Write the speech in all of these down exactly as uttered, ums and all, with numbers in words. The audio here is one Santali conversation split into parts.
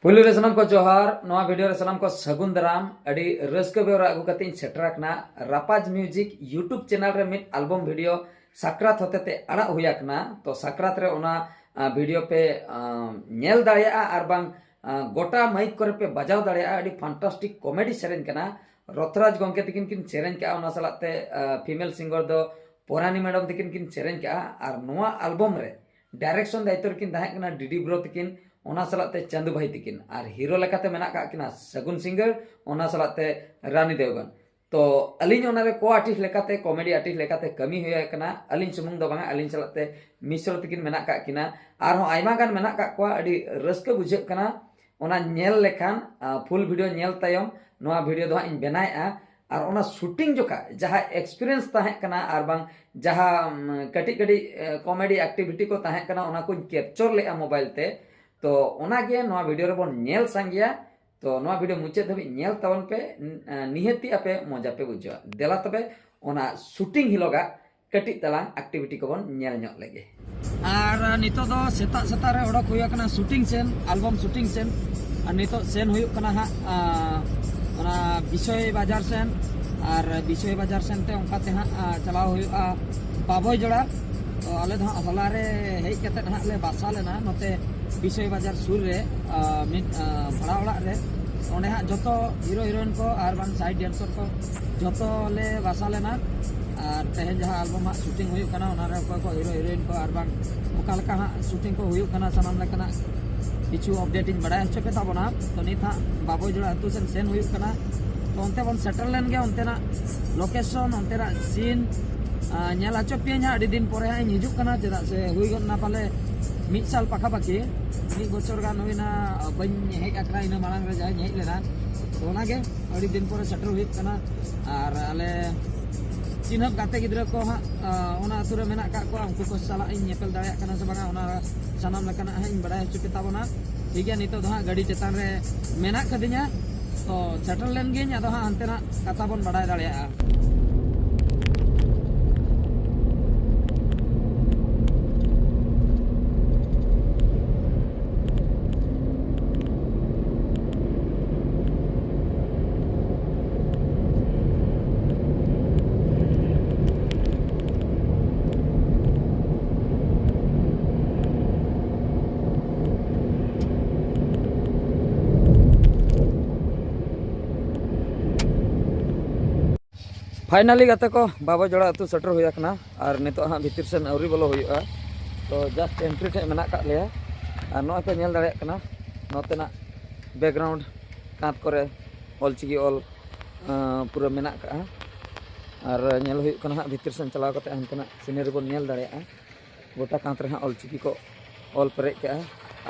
ᱯᱩᱭᱞᱩ ᱨᱮ ᱥᱟᱱᱟᱢ ᱠᱚ ᱡᱚᱦᱟᱨ᱾ ᱱᱚᱣᱟ ᱵᱷᱤᱰᱤᱭᱳ ᱨᱮ ᱥᱟᱱᱟᱢ ᱠᱚ ᱥᱟᱹᱜᱩᱱ ᱫᱟᱨᱟᱢ᱾ ᱟᱹᱰᱤ ᱨᱟᱹᱥᱠᱟᱹ ᱵᱮᱣᱨᱟ ᱟᱹᱜᱩ ᱠᱟᱛᱮ ᱤᱧ ᱥᱮᱴᱮᱨ ᱟᱠᱟᱱᱟ᱾ ᱨᱟᱯᱟᱡᱽ ᱢᱤᱭᱩᱡᱤᱠ YouTube ᱪᱮᱱᱮᱞ ᱨᱮ ᱢᱤᱫ ᱟᱞᱵᱚᱢ ᱵᱷᱤᱰᱤᱭᱳ ᱥᱟᱠᱨᱟᱛ ᱦᱚᱛᱮᱛᱮ ᱟᱲᱟᱜ ᱦᱩᱭ ᱟᱠᱟᱱᱟ᱾ ᱛᱚ ᱥᱟᱠᱨᱟᱛ ᱨᱮ ᱚᱱᱟ ᱟ, ᱵᱷᱤᱰᱤᱭᱳ ᱯᱮ ᱟ, ᱧᱮᱞ ᱫᱟᱲᱮᱭᱟᱜᱼᱟ ᱟᱨ ᱵᱟᱝ ᱟ, ᱜᱚᱴᱟ ᱢᱟᱭᱤᱠ ᱠᱚᱨᱮ ᱯᱮ ᱵᱟᱡᱟᱣ ᱫᱟᱲᱮᱭᱟᱜᱼᱟ᱾ ᱟᱹᱰᱤ ᱯᱷᱟᱱᱴᱟᱥᱴᱤᱠ ᱠᱚᱢᱮᱰᱤ ᱥᱮᱨᱮᱧ ᱠᱟᱱᱟ᱾ ᱨᱚᱛᱷᱨᱟᱡᱽ ᱜᱚᱢᱠᱮ ᱛᱤᱠᱤᱱ ᱠᱤᱱ ᱥᱮᱨᱮᱧ ᱠᱟᱜᱼᱟ, ᱚᱱᱟ ᱥᱟᱞᱟᱜ ᱛᱮ ᱯᱷᱤᱢᱮᱞ ᱥᱤᱝᱜᱟᱨ ᱫᱚ ᱯᱚᱨᱟᱱᱤ ᱢᱮᱰᱟᱢ ᱛᱤᱠᱤᱱ ᱠᱤᱱ ᱥᱮᱨᱮᱧ ᱠᱟᱜᱼᱟ᱾ ᱟᱨ ᱱᱚᱣᱟ ᱟᱞᱵᱚᱢ ᱨᱮ ᱰᱟᱭᱨᱮᱠᱥᱚᱱ ᱫᱟᱭᱤᱛᱛᱚ ᱨᱮᱠᱤᱱ ᱛᱟᱦᱮᱸ ᱠᱟᱱᱟ ᱰᱤᱰᱤ ᱵᱨᱳ ᱛᱤᱠᱤᱱ, ᱚᱱᱟ ᱥᱟᱞᱟᱜ ᱛᱮ ᱪᱟᱸᱫᱩ ᱵᱷᱟᱭ ᱛᱤᱠᱤᱱ, ᱟᱨ ᱦᱤᱨᱳ ᱞᱮᱠᱟᱛᱮ ᱢᱮᱱᱟᱜ ᱠᱟᱜ ᱠᱤᱱᱟ ᱥᱟᱹᱜᱩᱱ ᱥᱤᱝᱜᱟᱨ, ᱚᱱᱟ ᱥᱟᱞᱟᱜ ᱛᱮ ᱨᱟᱱᱤ ᱫᱮᱣᱜᱟᱱ᱾ ᱛᱚ ᱟᱹᱞᱤᱧ ᱚᱱᱟᱨᱮ ᱠᱳ ᱟᱨᱴᱤᱥᱴ ᱞᱮᱠᱟᱛᱮ, ᱠᱚᱢᱮᱰᱤ ᱟᱨᱴᱤᱥᱴ ᱞᱮᱠᱟᱛᱮ ᱠᱟᱹᱢᱤ ᱦᱩᱭ ᱟᱠᱟᱱᱟ᱾ ᱟᱹᱞᱤᱧ ᱥᱩᱢᱩᱝ ᱫᱚ ᱵᱟᱝᱟ, ᱟᱹᱞᱤᱧ ᱥᱟᱞᱟᱜ ᱛᱮ ᱢᱤᱥᱨᱚ ᱛᱤᱠᱤᱱ ᱢᱮᱱᱟᱜ ᱠᱟᱜ ᱠᱤᱱᱟ, ᱟᱨᱦᱚᱸ ᱟᱭᱢᱟ ᱜᱟᱱ ᱢᱮᱱᱟᱜ ᱠᱟᱜ ᱠᱚᱣᱟ᱾ ᱟᱹᱰᱤ ᱨᱟᱹᱥᱠᱟᱹ ᱵᱩᱡᱷᱟᱹᱜ ᱠᱟᱱᱟ ᱚᱱᱟ ᱧᱮᱞ ᱞᱮᱠᱷᱟᱱ᱾ ᱯᱷᱩᱞ ᱵᱷᱤᱰᱤᱭᱳ ᱧᱮᱞ ᱛᱟᱭᱚᱢ ᱱᱚᱣᱟ ᱵᱷᱤᱰᱤᱭᱳ ᱫᱚ ᱦᱟᱸᱜ ᱤᱧ ᱵᱮᱱᱟᱣᱮᱫᱼᱟ᱾ ᱟᱨ ᱚᱱᱟ ᱥᱩᱴᱤᱝ ᱡᱚᱠᱷᱟ ᱡᱟᱦᱟᱸ ᱮᱠᱥᱯᱤᱨᱤᱭᱮᱱᱥ ᱛᱟᱦᱮᱸ ᱠᱟᱱᱟ ᱟᱨ ᱵᱟᱝ ᱡᱟᱦᱟᱸ ᱩᱢ, ᱠᱟᱹᱴᱤᱡ ᱠᱟᱹᱴᱤᱡ ᱠᱚᱢᱮᱰᱤ ᱮᱠᱴᱤᱵᱷᱤᱴᱤ ᱠᱚ ᱛᱟᱦᱮᱸ ᱠᱟᱱᱟ, ᱚᱱᱟ ᱠᱚᱧ ᱠᱮᱯᱪᱚᱨ ᱞᱮᱫᱼᱟ ᱢᱳᱵᱟᱭᱤᱞ ᱛᱮ᱾ ᱛᱚ ᱚᱱᱟᱜᱮ ᱱᱚᱣᱟ ᱵᱷᱤᱰᱤᱭᱳ ᱨᱮᱵᱚᱱ ᱧᱮᱞ ᱥᱟᱸᱜᱮᱭᱟ᱾ ᱛᱚ ᱱᱚᱣᱟ ᱵᱷᱤᱰᱤᱭᱳ ᱢᱩᱪᱟᱹᱫ ᱫᱷᱟᱹᱵᱤᱡ ᱧᱮᱞ ᱛᱟᱵᱚᱱ ᱯᱮ, ᱱ-, ᱟ, ᱱᱤᱦᱟᱹᱛᱤ ᱟᱯᱮ ᱢᱚᱡᱟ ᱯᱮ ᱵᱩᱡᱷᱟᱹᱣᱟ᱾ ᱫᱮᱞᱟ ᱛᱚᱵᱮ ᱚᱱᱟ ᱥᱩᱴᱤᱝ ᱦᱤᱞᱳᱜᱟᱜ ᱠᱟᱹᱴᱤᱡ ᱛᱟᱞᱟᱝ ᱮᱠᱴᱤᱵᱷᱤᱴᱤ ᱠᱚᱵᱚᱱ ᱧᱮᱞ ᱧᱚᱜ ᱞᱮᱜᱮ᱾ ᱟᱨ ᱱᱤᱛᱚᱜ ᱫᱚ ᱥᱮᱛᱟᱜ ᱥᱮᱛᱟᱜ ᱨᱮ ᱚᱰᱚᱠ ᱦᱩᱭ ᱟᱠᱟᱱᱟ ᱥᱩᱴᱤᱝ ᱥᱮᱱ, ᱟᱞᱵᱚᱢ ᱥᱩᱴᱤᱝ ᱥᱮᱱ᱾ ᱟᱨ ᱱᱤᱛᱚᱜ ᱥᱮᱱ ᱦᱩᱭᱩᱜ ᱠᱟᱱᱟ ᱦᱟᱸᱜ, ᱟ, ᱚᱱᱟ ᱵᱤᱥᱚᱭ ᱵᱟᱡᱟᱨ ᱥᱮᱱ᱾ ᱟᱨ ᱵᱤᱥᱚᱭ ᱵᱟᱡᱟᱨ ᱥᱮᱱ ᱛᱮ ᱚᱱᱠᱟ ᱛᱮ ᱦᱟᱸᱜ, ᱟ, ᱪᱟᱞᱟᱣ ᱦᱩᱭᱩᱜᱼᱟ ᱵᱟᱵᱚᱭ ᱡᱚᱲᱟ᱾ ᱛᱚ ᱟᱞᱮ ᱫᱚ ᱦᱟᱸᱜ ᱦᱚᱞᱟ ᱨᱮ ᱦᱮᱡ ᱠᱟᱛᱮ ᱦᱟᱸᱜ ᱞᱮ ᱵᱟᱥᱟ ᱞᱮᱱᱟ ᱱᱚᱛᱮ ᱵᱤᱥᱚᱭ ᱵᱟᱡᱟᱨ ᱥᱩᱨ ᱨᱮ, ᱟ, ᱢᱤᱫ, ᱟ, ᱵᱷᱟᱲᱟ ᱚᱲᱟᱜ ᱨᱮ᱾ ᱚᱸᱰᱮ ᱦᱟᱸᱜ ᱡᱚᱛᱚ ᱦᱤᱨᱳ ᱦᱤᱨᱳᱭᱤᱱ ᱠᱚ ᱟᱨ ᱵᱟᱝ ᱥᱟᱭᱤᱰ ᱰᱮᱱᱥᱟᱨ ᱠᱚ ᱡᱚᱛᱚ ᱞᱮ ᱵᱟᱥᱟ ᱞᱮᱱᱟ᱾ ᱟᱨ ᱛᱮᱦᱮᱧ ᱡᱟᱦᱟᱸ ᱟᱞᱵᱚᱢ ᱦᱟᱸᱜ ᱥᱩᱴᱤᱝ ᱦᱩᱭᱩᱜ ᱠᱟᱱᱟ, ᱚᱱᱟ ᱨᱮ ᱚᱠᱚᱭ ᱠᱚ ᱦᱤᱨᱳ ᱦᱤᱨᱳᱭᱤᱱ ᱠᱚ ᱟᱨ ᱵᱟᱝ ᱚᱠᱟ ᱞᱮᱠᱟ ᱦᱟᱸᱜ ᱥᱩᱴᱤᱝ ᱠᱚ ᱦᱩᱭᱩᱜ ᱠᱟᱱᱟ, ᱥᱟᱱᱟᱢ ᱞᱮᱠᱟᱱᱟᱜ ᱠᱤᱪᱷᱩ ᱟᱯᱰᱮᱴ ᱤᱧ ᱵᱟᱲᱟᱭ ᱦᱚᱪᱚ ᱯᱮ ᱛᱟᱵᱚᱱᱟ᱾ ᱛᱚ ᱱᱤᱛ ᱦᱟᱸᱜ ᱵᱟᱵᱚᱭ ᱡᱚᱲᱟ ᱟᱹᱛᱩ ᱥᱮᱱ ᱥᱮᱱ ᱦᱩᱭᱩᱜ ᱠᱟᱱᱟ᱾ ᱛᱚ ᱚᱱᱛᱮ ᱵᱚᱱ ᱥᱮᱴᱮᱨ ᱞᱮᱱ ᱜᱮ, ᱚᱱᱛᱮᱱᱟᱜ ᱞᱳᱠᱮᱥᱚᱱ, ᱚᱱᱛᱮᱱᱟᱜ ᱥᱤᱱ, ᱟ, ᱧᱮᱞ ᱦᱚᱪᱚ ᱯᱮᱭᱟᱹᱧ ᱦᱟᱸᱜ᱾ ᱟᱹᱰᱤ ᱫᱤᱱ ᱯᱚᱨᱮ ᱦᱟᱸᱜ ᱤᱧ ᱦᱤᱡᱩᱜ ᱠᱟᱱᱟ, ᱪᱮᱫᱟᱜ ᱥᱮ ᱦᱩᱭ ᱜᱚᱫ ᱱᱟ ᱯᱟᱞᱮ ᱢᱤᱫ ᱥᱟᱞ ᱯᱟᱠᱟᱯᱟᱠᱤ, ᱢᱤᱫ ᱵᱚᱪᱷᱚᱨ ᱜᱟᱱ ᱦᱩᱭᱱᱟ, ᱵᱟᱹᱧ ᱦᱮᱡ ᱟᱠᱟᱱᱟ᱾ ᱤᱱᱟᱹ ᱢᱟᱲᱟᱝ ᱨᱮ ᱡᱟᱦᱟᱸᱧ ᱦᱮᱡ ᱞᱮᱱᱟ, ᱛᱚ ᱚᱱᱟᱜᱮ ᱟᱹᱰᱤ ᱫᱤᱱ ᱯᱚᱨᱮ ᱥᱮᱴᱮᱨ ᱦᱩᱭᱩᱜ ᱠᱟᱱᱟ᱾ ᱟᱨ ᱟᱞᱮ ᱪᱤᱱᱦᱟᱹᱯ ᱜᱟᱛᱮ ᱜᱤᱫᱽᱨᱟᱹ ᱠᱚ ᱦᱟᱸᱜ, ᱟ, ᱚᱱᱟ ᱟᱹᱛᱩ ᱨᱮ ᱢᱮᱱᱟᱜ ᱟᱠᱟᱫ ᱠᱚᱣᱟ, ᱩᱱᱠᱩ ᱠᱚ ᱥᱟᱞᱟᱜ ᱤᱧ ᱧᱮᱯᱮᱞ ᱫᱟᱲᱮᱭᱟᱜ ᱠᱟᱱᱟ ᱥᱮ ᱵᱟᱝᱟ, ᱚᱱᱟ ᱥᱟᱱᱟᱢ ᱞᱮᱠᱟᱱᱟᱜ ᱦᱟᱸᱜ ᱤᱧ ᱵᱟᱲᱟᱭ ᱦᱚᱪᱚ ᱯᱮ ᱛᱟᱵᱚᱱᱟ᱾ ᱴᱷᱤᱠ ᱜᱮᱭᱟ, ᱱᱤᱛᱚᱜ ᱫᱚ ᱦᱟᱸᱜ ᱜᱟᱹᱰᱤ ᱪᱮᱛᱟᱱ ᱨᱮ ᱢᱮᱱᱟᱜ ᱠᱟᱫᱤᱧᱟ᱾ ᱛᱚ ᱥᱮᱴᱮᱨ ᱞᱮᱱ ᱜᱤᱧ, ᱟᱫᱚ ᱦᱟᱸᱜ ᱦᱟᱱᱛᱮᱱᱟᱜ ᱠᱟᱛᱷᱟ ᱵᱚᱱ ᱵᱟᱲᱟᱭ ᱫᱟᱲᱮᱭᱟᱜᱼᱟ᱾ ᱯᱷᱟᱭᱱᱟᱞᱤ ᱜᱟᱛᱮ ᱠᱚ, ᱵᱟᱵᱚ ᱡᱚᱲᱟ ᱟᱹᱛᱩ ᱥᱮᱴᱮᱨ ᱦᱩᱭ ᱟᱠᱟᱱᱟ᱾ ᱟᱨ ᱱᱤᱛᱚᱜ ᱦᱟᱸᱜ ᱵᱷᱤᱛᱤᱨ ᱥᱮᱱ ᱟᱹᱣᱨᱤ ᱵᱚᱞᱚ ᱦᱩᱭᱩᱜᱼᱟ᱾ ᱛᱚ, ᱡᱟᱥᱴ ᱮᱱᱴᱨᱤ ᱴᱷᱮᱡ ᱢᱮᱱᱟᱜ ᱟᱠᱟᱫ ᱞᱮᱭᱟ᱾ ᱟᱨ ᱱᱚᱜᱼᱚᱭ ᱯᱮ ᱧᱮᱞ ᱫᱟᱲᱮᱭᱟᱜ ᱠᱟᱱᱟ ᱱᱚᱛᱮᱱᱟᱜ ᱵᱮᱠᱜᱨᱟᱣᱩᱱᱰ, ᱠᱟᱸᱛ ᱠᱚᱨᱮ ᱚᱞᱪᱤᱠᱤ ᱚᱞ, ᱟᱸ, ᱯᱩᱨᱟᱹ ᱢᱮᱱᱟᱜ ᱟᱠᱟᱫᱼᱟ᱾ ᱟᱨ ᱧᱮᱞ ᱦᱩᱭᱩᱜ ᱠᱟᱱᱟ ᱦᱟᱸᱜ ᱵᱷᱤᱛᱤᱨ ᱥᱮᱱ ᱪᱟᱞᱟᱣ ᱠᱟᱛᱮ ᱦᱟᱱᱛᱮᱱᱟᱜ ᱥᱤᱱᱟᱨᱤ ᱵᱚᱱ ᱧᱮᱞ ᱫᱟᱲᱮᱭᱟᱜᱼᱟ᱾ ᱜᱚᱴᱟ ᱠᱟᱸᱛ ᱨᱮ ᱦᱟᱸᱜ ᱚᱞᱪᱤᱠᱤ ᱠᱚ ᱚᱞ ᱯᱮᱨᱮᱡ ᱠᱟᱜᱼᱟ᱾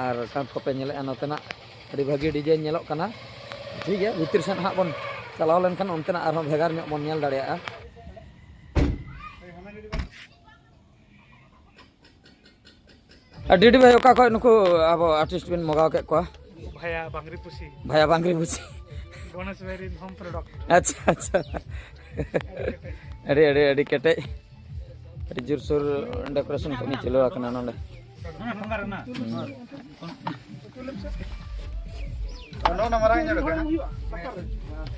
ᱟᱨ ᱠᱟᱸᱛ ᱠᱚᱯᱮ ᱧᱮᱞᱮᱫᱼᱟ ᱱᱚᱛᱮᱱᱟᱜ ᱟᱹᱰᱤ ᱵᱷᱟᱹᱜᱤ ᱰᱤᱡᱟᱭᱤᱱ ᱧᱮᱞᱚᱜ ᱠᱟᱱᱟ᱾ ᱴᱷᱤᱠ ᱜᱮᱭᱟ, ᱵᱷᱤᱛᱤᱨ ᱥᱮᱱ ᱦᱟᱸᱜ ᱵᱚᱱ ᱪᱟᱞᱟᱣ ᱞᱮᱱᱠᱷᱟᱱ ᱚᱱᱛᱮᱱᱟᱜ ᱟᱨᱦᱚᱸ ᱵᱷᱮᱜᱟᱨ ᱧᱚᱜ ᱵᱚᱱ ᱧᱮᱞ ᱫᱟᱲᱮᱭᱟᱜᱼᱟ᱾ ᱟᱨ ᱰᱤᱰᱤ ᱵᱷᱟᱭ, ᱚᱠᱟ ᱠᱷᱚᱡ ᱱᱩᱠᱩ ᱟᱵᱚ ᱟᱨᱴᱤᱥᱴ ᱵᱤᱱ ᱢᱚᱜᱟᱣ ᱠᱮᱫ ᱠᱚᱣᱟ? ᱵᱷᱟᱭᱟ ᱵᱟᱝᱨᱤ ᱯᱩᱥᱤ᱾ ᱵᱷᱟᱭᱟ ᱵᱟᱝᱨᱤ ᱯᱩᱥᱤ᱾ ᱜᱚᱱᱮᱥ ᱵᱷᱟᱭᱨᱤ ᱦᱳᱢ ᱯᱨᱚᱰᱟᱠᱴ᱾ ᱟᱪᱪᱷᱟ, ᱟᱪᱪᱷᱟ᱾ ᱟᱹᱰᱤ, ᱟᱹᱰᱤ, ᱟᱹᱰᱤ ᱠᱮᱴᱮᱡ᱾ ᱟᱹᱰᱤ ᱡᱳᱨᱥᱳᱨ ᱰᱮᱠᱳᱨᱮᱥᱚᱱ ᱠᱟᱹᱢᱤ ᱪᱟᱹᱞᱩ ᱟᱠᱟᱱᱟ ᱱᱚᱰᱮ᱾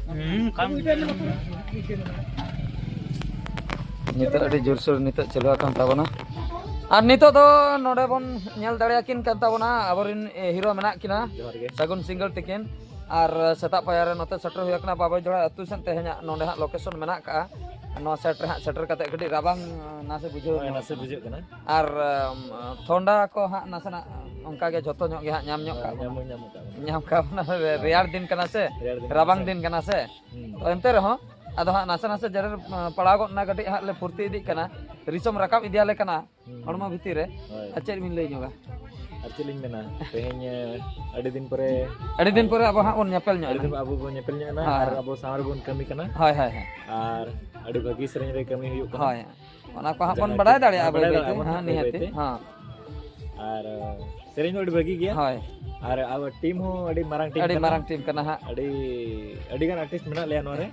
ᱦᱩᱸ᱾ ᱱᱤᱛᱚᱜ ᱟᱹᱰᱤ ᱡᱳᱨᱥᱳᱨ ᱱᱤᱛᱚᱜ ᱪᱟᱹᱞᱩ ᱟᱠᱟᱱ ᱛᱟᱵᱚᱱᱟ᱾ ᱟᱨ ᱱᱤᱛᱚᱜ ᱫᱚ ᱱᱚᱰᱮ ᱵᱚᱱ ᱧᱮᱞ ᱫᱟᱲᱮᱭᱟᱠᱤᱱ ᱠᱟᱱ ᱛᱟᱵᱚᱱᱟ, ᱟᱵᱚᱨᱮᱱ, ᱮ, ᱦᱤᱨᱳ ᱢᱮᱱᱟᱜ ᱠᱤᱱᱟ, ᱡᱚᱦᱟᱨ ᱜᱮ᱾ ᱥᱟᱹᱜᱩᱱ ᱥᱤᱝᱜᱟᱹᱲ ᱛᱤᱠᱤᱱ᱾ ᱟᱨ ᱥᱮᱛᱟᱜ ᱯᱟᱭᱟᱨ ᱨᱮ ᱱᱚᱛᱮ ᱥᱮᱴᱮᱨ ᱦᱩᱭ ᱟᱠᱟᱱᱟ ᱵᱟᱵᱚᱭ ᱡᱚᱲᱟ ᱟᱹᱛᱩ ᱥᱮᱫ᱾ ᱛᱮᱦᱮᱧᱟᱜ ᱱᱚᱰᱮ ᱦᱟᱸᱜ ᱞᱳᱠᱮᱥᱚᱱ ᱢᱮᱱᱟᱜ ᱟᱠᱟᱫᱼᱟ᱾ ᱱᱚᱣᱟ ᱥᱮᱴ ᱨᱮ ᱦᱟᱸᱜ ᱥᱮᱴᱮᱨ ᱠᱟᱛᱮ ᱠᱟᱹᱴᱤᱡ ᱨᱟᱵᱟᱝ, ᱟ, ᱱᱟᱥᱮ ᱵᱩᱡᱷᱟᱹᱣ ᱦᱳᱭ, ᱧᱟᱢᱚᱜ ᱱᱟᱥᱮ ᱠᱟᱱᱟ᱾ ᱵᱩᱡᱷᱟᱹᱜ ᱠᱟᱱᱟ᱾ ᱟᱨ, ᱟᱢ, ᱛᱷᱚᱱᱰᱟ ᱠᱚ ᱦᱟᱸᱜ ᱱᱟᱥᱮᱱᱟᱜ ᱚᱱᱠᱟ ᱜᱮ ᱡᱷᱚᱛᱚ ᱧᱚᱜ ᱜᱮ ᱦᱟᱸᱜ ᱧᱟᱢ ᱧᱚᱜ ᱦᱳᱭ, ᱠᱟᱜ ᱵᱚᱱᱟ᱾ ᱧᱟᱢ ᱦᱚᱸ ᱧᱟᱢ ᱠᱟᱜ ᱵᱚᱱᱟ᱾ ᱧᱟᱢ ᱠᱟᱜ ᱵᱚᱱᱟ, ᱨᱮ-, ᱨᱮᱭᱟᱲ ᱫᱤᱱ ᱠᱟᱱᱟ ᱥᱮ, ᱨᱮᱭᱟᱲ ᱫᱤᱱ ᱠᱟᱱᱟ ᱨᱟᱵᱟᱝ ᱥᱮ᱾ ᱫᱤᱱ ᱠᱟᱱᱟ ᱥᱮ᱾ ᱦᱩᱸ᱾ ᱛᱚ ᱮᱱᱛᱮ ᱨᱮᱦᱚᱸ ᱟᱫᱚ ᱦᱟᱸᱜ ᱱᱟᱥᱮ ᱱᱟᱥᱮ ᱡᱮᱨᱮᱲ, ᱟ, ᱯᱟᱲᱟᱣ ᱜᱚᱫ ᱮᱱᱟ, ᱠᱟᱹᱴᱤᱡ ᱦᱟᱸᱜ ᱞᱮ ᱯᱷᱩᱨᱛᱤ ᱤᱫᱤᱜ ᱠᱟᱱᱟ, ᱨᱤᱥᱚᱢ ᱨᱟᱠᱟᱵ ᱤᱫᱤᱭᱟᱞᱮ ᱠᱟᱱᱟ᱾ ᱦᱩᱸ᱾ ᱦᱚᱲᱢᱚ ᱵᱷᱤᱛᱤᱨ ᱨᱮ᱾ ᱦᱳᱭ᱾ ᱟᱨ ᱪᱮᱫ ᱵᱤᱱ ᱞᱟᱹᱭ ᱧᱚᱜᱟ? ᱟᱨ ᱪᱮᱫ ᱞᱤᱧ ᱢᱮᱱᱟ, ᱛᱮᱦᱮᱧ, ᱮ, ᱟᱹᱰᱤ ᱫᱤᱱ ᱯᱚᱨᱮ ᱟᱹᱰᱤ ᱫᱤᱱ ᱯᱚᱨᱮ ᱟᱵᱚ ᱦᱟᱸᱜ ᱵᱚᱱ ᱧᱮᱯᱮᱞ ᱧᱚᱜ ᱟᱹᱰᱤ ᱮᱱᱟ᱾ ᱫᱤᱱ ᱟᱵᱚ ᱵᱚᱱ ᱧᱮᱯᱮᱞ ᱧᱚᱜ ᱮᱱᱟ ᱦᱳᱭ, ᱟᱨ ᱦᱳᱭ᱾ ᱟᱵᱚ ᱥᱟᱶ ᱨᱮᱵᱚᱱ ᱠᱟᱹᱢᱤ ᱠᱟᱱᱟ᱾ ᱦᱳᱭ, ᱦᱳᱭ, ᱦᱳᱭ᱾ ᱟᱨ ᱟᱹᱰᱤ ᱵᱷᱟᱹᱜᱤ ᱥᱮᱨᱮᱧ ᱨᱮ ᱠᱟᱹᱢᱤ ᱦᱩᱭᱩᱜ ᱠᱟᱱᱟ᱾ ᱦᱳᱭ᱾ ᱚᱱᱟ ᱠᱚ ᱦᱟᱸᱜ ᱵᱚᱱ ᱡᱟᱦᱟᱸ ᱵᱟᱲᱟᱭ ᱠᱤ-, ᱫᱟᱲᱮᱭᱟᱜᱼᱟ ᱵᱟᱲᱟᱭ ᱵᱟᱹᱭ ᱫᱟᱲᱮᱭᱟᱜᱼᱟ ᱵᱟᱹᱭᱛᱮ᱾ ᱵᱚᱱ ᱦᱟᱸᱜ ᱵᱟᱹᱭ ᱦᱟᱸᱜ ᱵᱟᱹᱭ ᱱᱤᱦᱟᱹᱛᱤ᱾ ᱛᱮ᱾ ᱦᱮᱸ᱾ ᱟᱨ, ᱥᱮᱨᱮᱧ ᱦᱚᱸ ᱟᱹᱰᱤ ᱵᱷᱟᱹᱜᱤ ᱜᱮᱭᱟ᱾ ᱦᱳᱭ᱾ ᱟᱨ ᱟᱵᱚ ᱴᱤᱢ ᱦᱚᱸ ᱟᱹᱰᱤ ᱢᱟᱨᱟᱝ ᱴᱤᱢ ᱟᱹᱰᱤ ᱠᱟᱱᱟ᱾ ᱢᱟᱨᱟᱝ ᱴᱤᱢ ᱠᱟᱱᱟ ᱦᱟᱸᱜ᱾ ᱟᱹᱰᱤ, ᱟᱹᱰᱤ ᱜᱟᱱ ᱟᱨᱴᱤᱥᱴ ᱢᱮᱱᱟᱜ ᱞᱮᱭᱟ ᱱᱚᱣᱟ ᱨᱮ᱾